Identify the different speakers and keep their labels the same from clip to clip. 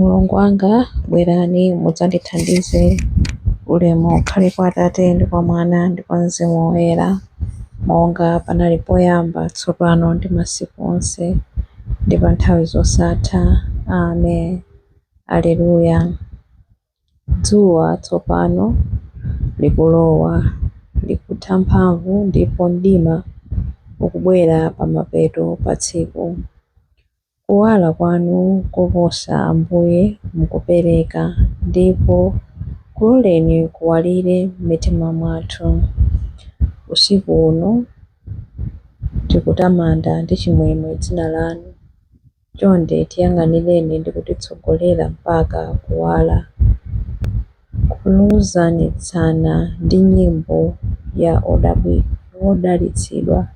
Speaker 1: Mulungu wanga, bwerani mudzandithandize. Ulemu ukhale kwa Atate ndi kwa Mwana ndi kwa Mzimu Woyera, monga panali poyamba, tsopano ndi masiku onse, ndi pa nthawi zosatha. Amen. Aleluya. Dzuwa tsopano likulowa, likutha mphamvu ndipo mdima ukubwera pamapeto pa tsiku. Kuwala kwanu koposa Ambuye mukupereka, ndipo kuloleni kuwalire m'mitima mwathu. Usiku uno tikutamanda ndi chimwemwe dzina lanu. Chonde tiyang'anireni ndi kutitsogolera mpaka kuwala, kulunzanitsana ndi nyimbo ya odalitsidwa.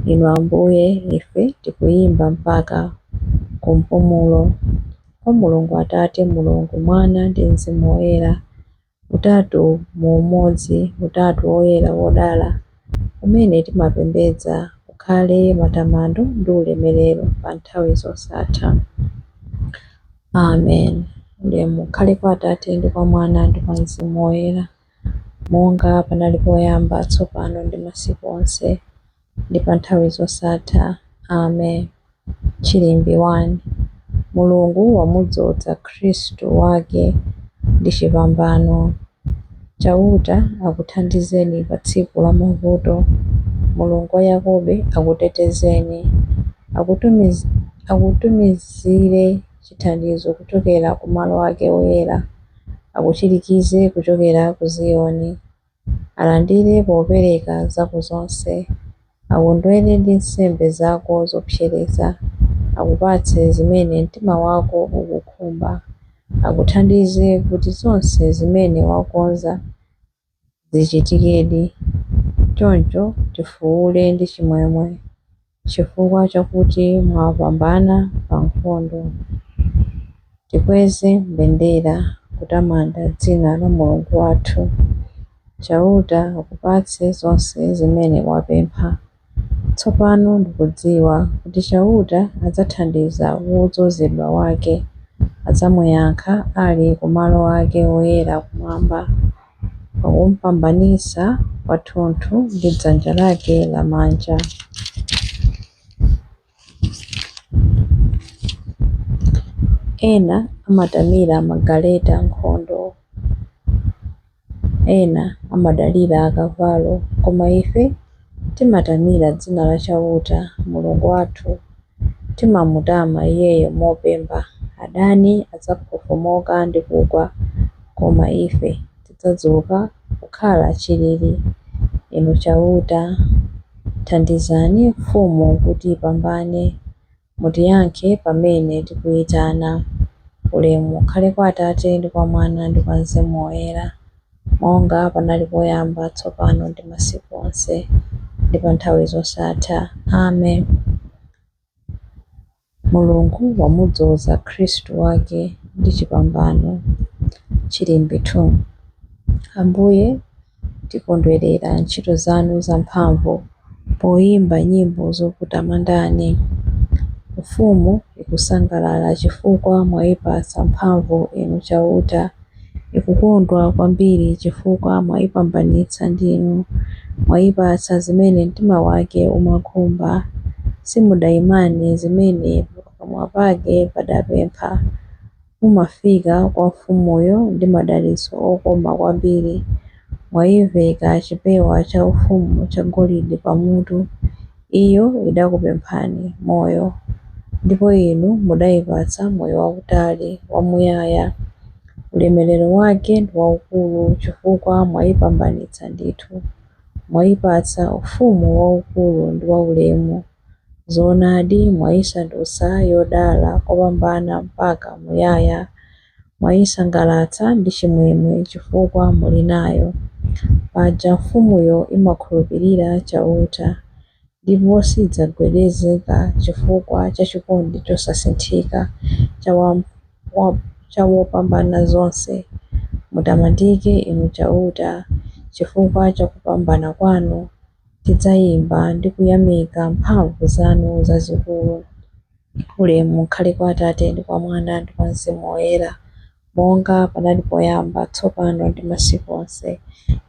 Speaker 1: Inu Ambuye, ife tikuyimba mpaka ku mpumulo. Kwa Mulungu Atate, Mulungu Mwana ndi Mzimu Woyera, Utatu mu umodzi, Utatu Woyera wodala, umene timapembedza, ukhale matamando ndi ulemerero pa nthawi zosatha. Amen. Ulemu ukhale kwa Atate ndi kwa Mwana ndi kwa Mzimu Woyera, monga panali poyamba, tsopano ndi masiku onse, ndi pa nthawi zosatha. Amen. Chilimbi 1. Mulungu wamudzoza Khristu wake ndi chipambano. Chauta akuthandizeni pa tsiku la mavuto. Mulungu wa Yakobe akutetezeni, akutumizire chithandizo kuchokera ku malo ake oyera, akuchirikize kuchokera ku Ziyoni. Alandire popereka zako zonse, akondwere ndi nsembe zako zopsereza, akupatse zimene mtima wako ukukhumba, akuthandize kuti zonse zimene wakonza zichitikedi. Choncho tifuwule ndi chimwemwe chifukwa chakuti mwapambana pa nkhondo. Tikweze mbendera kutamanda dzina la Mulungu wathu. Chauta akupatse zonse zimene wapempha. Tsopano ndikudziwa kuti Chauta adzathandiza wodzozedwa wake, adzamuyankha ali ku malo ake oyera kumwamba, pakumpambanitsa kwathunthu ndi dzanja lake lamanja. Ena amatamira magaleta ankhondo, ena amadalira akavalo, koma ife timatamira dzina la Chauta, Mulungu wathu, timamutama Iyeyo mopemba. Adani adzafofomoka ndi kugwa, koma ife tidzadzuka kukhala chilili. Inu Chauta, thandizani mfumu kuti ipambane, mutiyankhe pamene tikuyitana. Ulemu ukhale kwa Atate ndi kwa Mwana ndi kwa Mzimu Woyera, monga panali poyamba, tsopano ndi masiku onse, ndi pa nthawi zosatha. Amen. Mulungu wamudzoza Khristu wake ndi chipambano. Chilimbi 2. Ambuye, tikondwerera ntchito zanu zamphamvu poyimba nyimbo zokutamandani. Mfumu ikusangalala chifukwa mwayipatsa mphamvu Inu Chauta, ikukondwa kwambiri chifukwa mwayipambanitsa ndinu, mwayipatsa zimene mtima wake umakhumba, simudayimane zimene pakamwa pake padapempha. Mumafika kwa mfumuyo ndi madalitso okoma kwambiri, mwayiveka chipewa chaufumu chagolide pamutu. Iyo idakupemphani moyo, ndipo Inu mudaipatsa moyo wautali, wamuyaya. Ulemerero wake ndi waukulu, chifukwa mwaipambanitsa ndithu, mwaipatsa ufumu waukulu ndi waulemu. Zoonadi, mwaisandutsa yodala kopambana mpaka muyaya, mwaisangalatsa ndi chimwemwe chifukwa muli nayo. Paja mfumuyo imakhulupirira Chauta, ndipo sidzagwedezeka chifukwa cha chikondi chosasinthika cha Wopambanazonse. Mutamandike Inu Chauta, chifukwa cha kupambana kwanu, tidzayimba ndi kuyamika mphamvu zanu zazikulu. Ulemu ukhale kwa Atate ndi kwa Mwana ndi kwa Mzimu Woyera, monga panali poyamba, tsopano ndi masiku onse,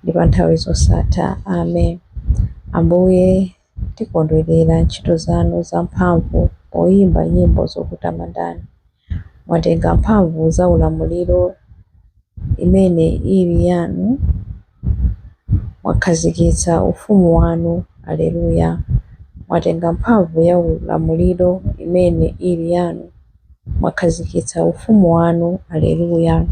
Speaker 1: ndi pa nthawi zosatha. Amen. Ambuye, tikondwerera ntchito zanu zamphamvu poyimba nyimbo zokutamandani. Mwatenga mphamvu za ulamuliro imene ili yanu, mwakhazikitsa ufumu wanu. Aleluya. Mwatenga mphamvu ya ulamuliro imene ili yanu, mwakhazikitsa ufumu wanu. Aleluya.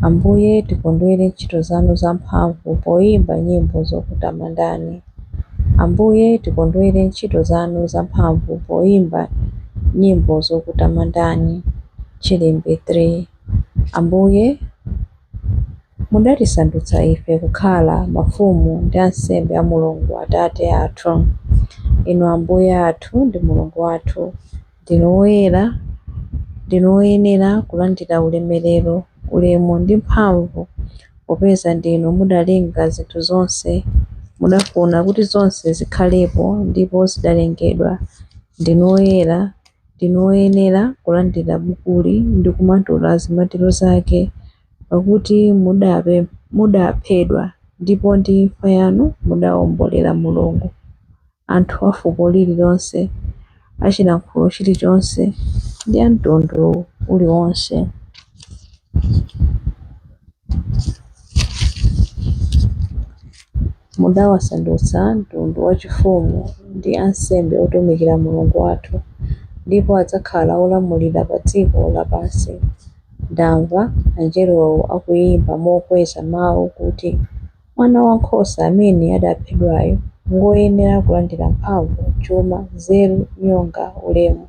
Speaker 1: Ambuye, tikondwere ntchito zanu zamphamvu poyimba nyimbo zokutamandani. Ambuye, tikondwere ntchito zanu zamphamvu poyimba nyimbo zokutamandani. Chilimbi 3. Ambuye, mudatisandutsa ife kukhala mafumu ndi ansembe a Mulungu Atate athu. Inu Ambuye athu ndi Mulungu wathu, ndinu woyera, ndinu woyenera kulandira ulemerero, ulemu ndi mphamvu, popeza ndinu mudalenga zinthu zonse, mudafuna kuti zonse zikhalepo, ndipo zidalengedwa. Ndinu woyera, ndinu woyenera kulandira bukuli ndi kumatula zimatiro zake, pakuti mudaphedwa, ndipo ndi imfa yanu mudawombolera Mulungu anthu a fuko lililonse, a chilankhulo chilichonse, ndi a mtundu uliwonse. Mudawasandutsa mtundu wachifumu ndi ansembe otumikira Mulungu wathu, ndipo adzakhala olamulira pa dziko lapansi. Ndamva angelowo akuyimba mokweza mau kuti, Mwanawankhosa amene adaphedwayu ngoyenera kulandira mphamvu, chuma, nzeru, nyonga, ulemu,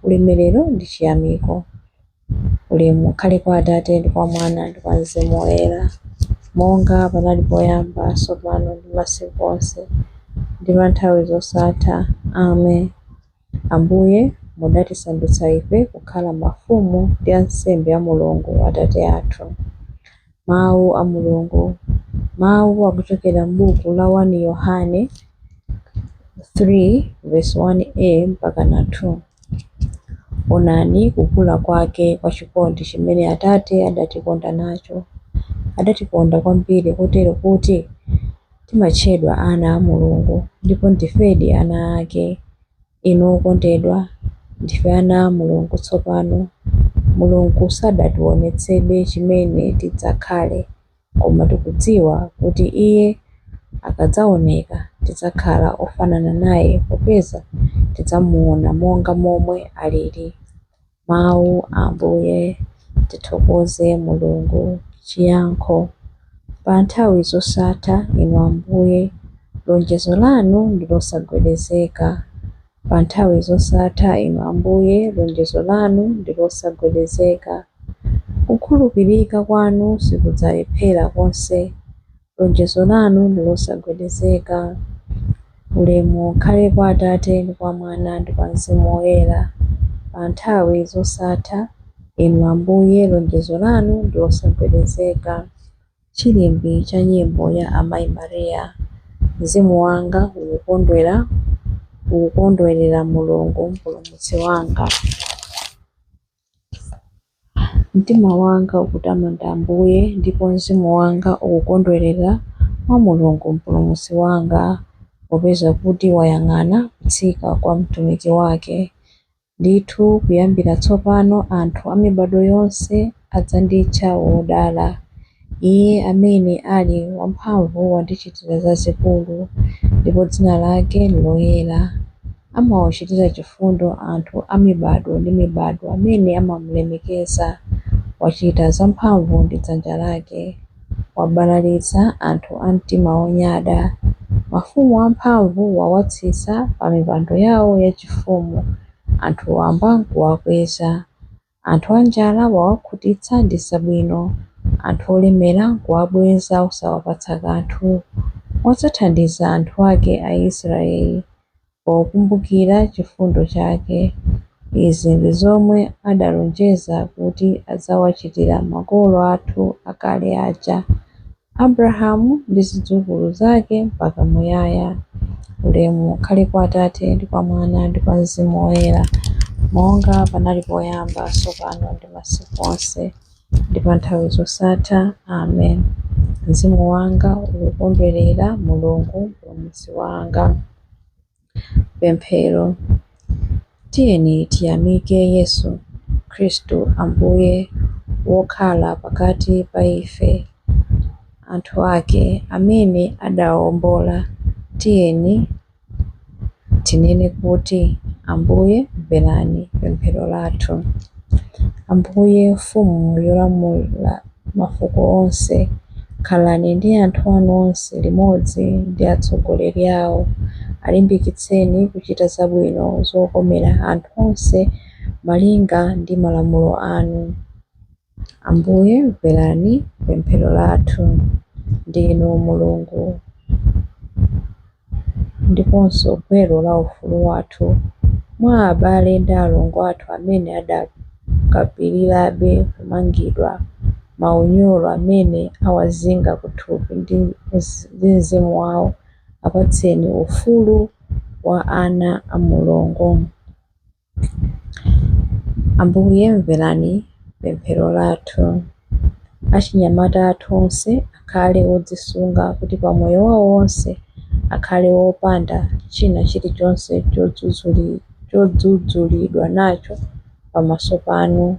Speaker 1: ulemerero ndi chiyamiko. Ulemu ukhale kwa Atate ndi kwa Mwana ndi kwa Mzimu Woyera, monga panali poyamba, tsopano ndi masiku onse, ndi pa nthawi zosatha. Amen. Ambuye, mudatisandutsa ife kukhala mafumu ndi ansembe a Mulungu Atate athu. Mawu a Mulungu. Mawu akuchokera m'buku la 1 Yohane 3 verse 1a mpaka na 2. Onani kukula kwake kwa chikondi chimene Atate adatikonda nacho. Adatikonda kwambiri kotero kuti timatchedwa ana a Mulungu, ndipo ndifedi ana ake. Inu okondedwa, ndife ana a Mulungu tsopano. Mulungu sadationetsebe chimene tidzakhale, koma tikudziwa kuti Iye akadzaoneka tidzakhala ofanana naye popeza tidzamuona monga momwe alili. Mawu a Ambuye. Tithokoze Mulungu. Chiyankho. Pa nthawi zosatha, Inu Ambuye, lonjezo lanu ndi losagwedezeka. Pa nthawi zosatha, Inu Ambuye, lonjezo lanu ndi losagwedezeka. Kukhulupirika kwanu sikudzalephera konse. Lonjezo lanu ndi losagwedezeka. Ulemu ukhale kwa Atate ndi kwa Mwana ndi kwa Mzimu Woyera, pa nthawi zosatha, Inu Ambuye, lonjezo lanu ndi losagwedezeka. Chilimbi cha nyimbo ya Amayi Maria. Mzimu wanga ukukondwera, ukukondwerera Mulungu Mpulumutsi wanga. Mtima wanga ukutamanda Ambuye, ndipo mzimu wanga ukukondwerera mwa Mulungu Mpulumutsi wanga, popeza kuti wayang'ana kutsika kwa mtumiki wake. Ndithu kuyambira tsopano anthu a mibadwo yonse adzanditcha wodala. Iye amene ali wamphamvu wandichitira zazikulu, ndipo dzina lake n'loyera. Amawachitira chifundo anthu a mibadwo ndi mibadwo amene amamulemekeza. Wachita zamphamvu ndi dzanja lake. Wabalalitsa anthu a mtima wonyada. Mafumu amphamvu wawatsitsa pa mipando yawo yachifumu, anthu wamba n'kuwakweza. Anthu anjala wawakhutitsa ndi zabwino, anthu olemera n'kuwabweza osawapatsa kanthu. Wadzathandiza anthu ake Aisraeli, pokumbukira chifundo chake. Izi ndi zomwe adalonjeza kuti adzawachitira makolo athu akale aja, Abrahamu ndi zidzukulu zake mpaka muyaya. Ulemu ukhale kwa Atate ndi kwa Mwana ndi kwa Mzimu Woyera, monga panali poyamba, tsopano ndi masiku onse, ndi pa nthawi zosatha. Amen. Mzimu wanga ukukondwerera Mulungu Mpulumutsi wanga. Pemphero. Tiyeni tiyamike Yesu Khristu Ambuye wokhala pakati pa ife anthu ake amene adawombola. Tiyeni tinene kuti, Ambuye mverani pemphero lathu. Ambuye Mfumu yolamula mafuko onse, khalani ndi anthu anu onse limodzi ndi atsogoleri awo. Alimbikitseni kuchita zabwino zokomera anthu onse malinga ndi malamulo anu. Ambuye mverani pemphero lathu. Ndinu Mulungu ndiponso gwero la ufulu wathu. Mwa abale ndi alongo athu amene adakapirirabe kumangidwa maunyolo amene awazinga kuthupi ndi mzimu wawo, apatseni ufulu wa ana a Mulungu. Ambuye mverani pemphero lathu. Achinyamata athu onse akhale odzisunga kuti pa moyo wawo wonse akhale wopanda china chilichonse chodzudzulidwa nacho pamaso panu,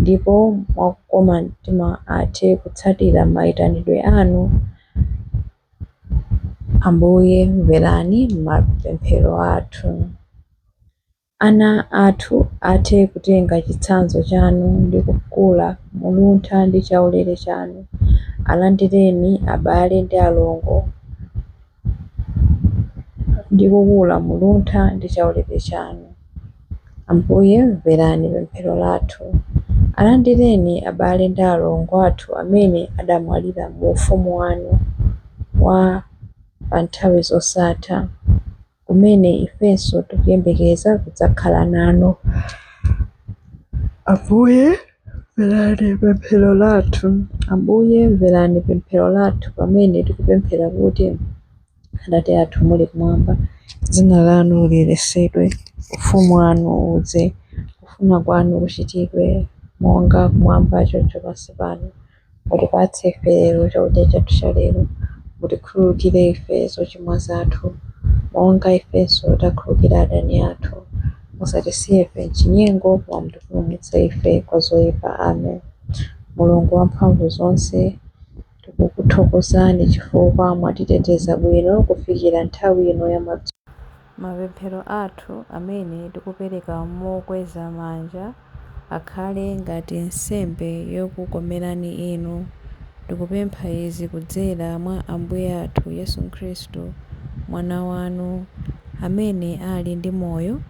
Speaker 1: ndipo mwakukoma mtima athe kutsatira mayitanidwe anu. Ambuye mverani mapemphero athu. Ana athu athe kutenga chitsanzo chanu ndi kukula muluntha ndi chaulere chanu. Alandireni abale ndi alongo ndi kukula muluntha ndi chaulere chanu. Ambuye mverani pemphero lathu. Alandireni abale ndi alongo athu amene adamwalira mu ufumu wanu wa pa nthawi zosatha, kumene ifenso tikuyembekeza kudzakhala nanu. Ambuye mverani pemphero lathu. Ambuye mverani pemphero lathu pamene tikupemphera kuti, Atate athu muli kumwamba, dzina lanu liyeretsedwe, ufumu wanu udze, kufuna kwanu kuchitidwe monga kumwamba choncho pansi pano. Mutipatse ife lero chakudya chathu cha lero. Mutikhululukire ife zochimwa zathu, monga ifenso takhululukira adani athu. Musatisiye ife m'chinyengo, koma mutipulumutse ife kwa zoyipa. Amen. Mulungu wamphamvu zonse, tikukuthokozani chifukwa mwatiteteza bwino kufikira nthawi ino ya madzulo. Mapemphero athu amene tikupereka mokweza manja akhale ngati nsembe yokukomerani inu. Tikupempha izi kudzera mwa Ambuye athu Yesu Khristu, Mwana wanu, amene ali ndi moyo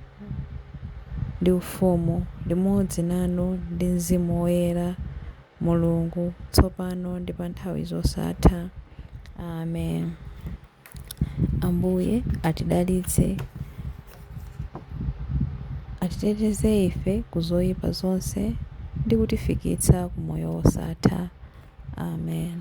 Speaker 1: ndi ufumu, limodzi nanu ndi Mzimu Woyera, Mulungu, tsopano ndi pa nthawi zosatha. Amen. Ambuye atidalitse, atiteteze ife ku zoyipa zonse ndi kutifikitsa ku moyo wosatha. Amen.